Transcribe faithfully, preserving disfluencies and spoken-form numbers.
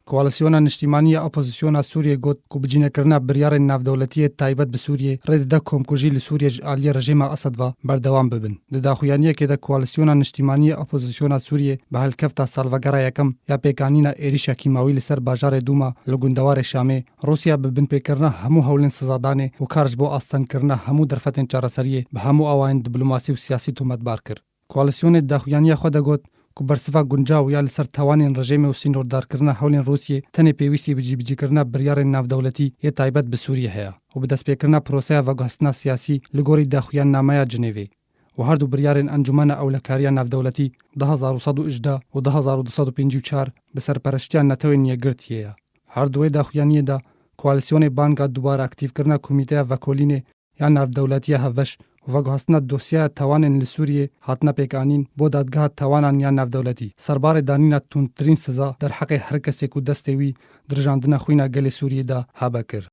Koalîsyona Niştîmanî ya Opozisyona Sûriyê got ku bicînekirina biryarên navdewletî yê taybet bi Sûriyê rê dide komkujî li Sûriyê ji aliyê rejîma Esed ve berdewam bibin. Di daxuyaniyekê de Koalîsyona Niştîmanî ya Opozisyona Sûriyê bi helkefta salvegera yekem ya pêkanîna êrîşa kîmawî li ser bajarê Dûma li gundewarê Şamê, Rûsya bi binpêkirina hemû hewlên sizadanê û kar ji bo astengkirina hemû derfetên çareseriyê bi hemû awayên diplomasî û siyasî tometbar kir. Koalîsyonê di daxuyaniya xwe de got ku bersiva guncaw ya li ser tawanên rejîmê û sînordarkirina hewlên Rûsiyê tenê pêwîstî bi cîbicîkirina biryarên navdewletî yê taybet bi Sûriyê heye û bi destpêkirina proseya veguhestina siyasî li gorî daxuyannameya Cinêvê û her du biryarên Encûmena Ewlekariya Navdewletî du hezar û sed û hejdeh û du hezar û du sed û pêncî û çar bi serpereştiya Netewên Yekgirtiyê ye. Her duwê daxuyaniyê de koalîsyonê banga dubare aktîfkirina Komîteya Vekolînê ya Navdewletî ya Hevbeş û veguhestina dosyaya tawanên li Sûriyê hatine pêkanîn bo Dadgeha Tawanan ya Navdewletî, serbarê danîna tundtirîn siza derheqê her kesê ku destê wî di rijandina xwîna gelê Sûriyê de hebe kir.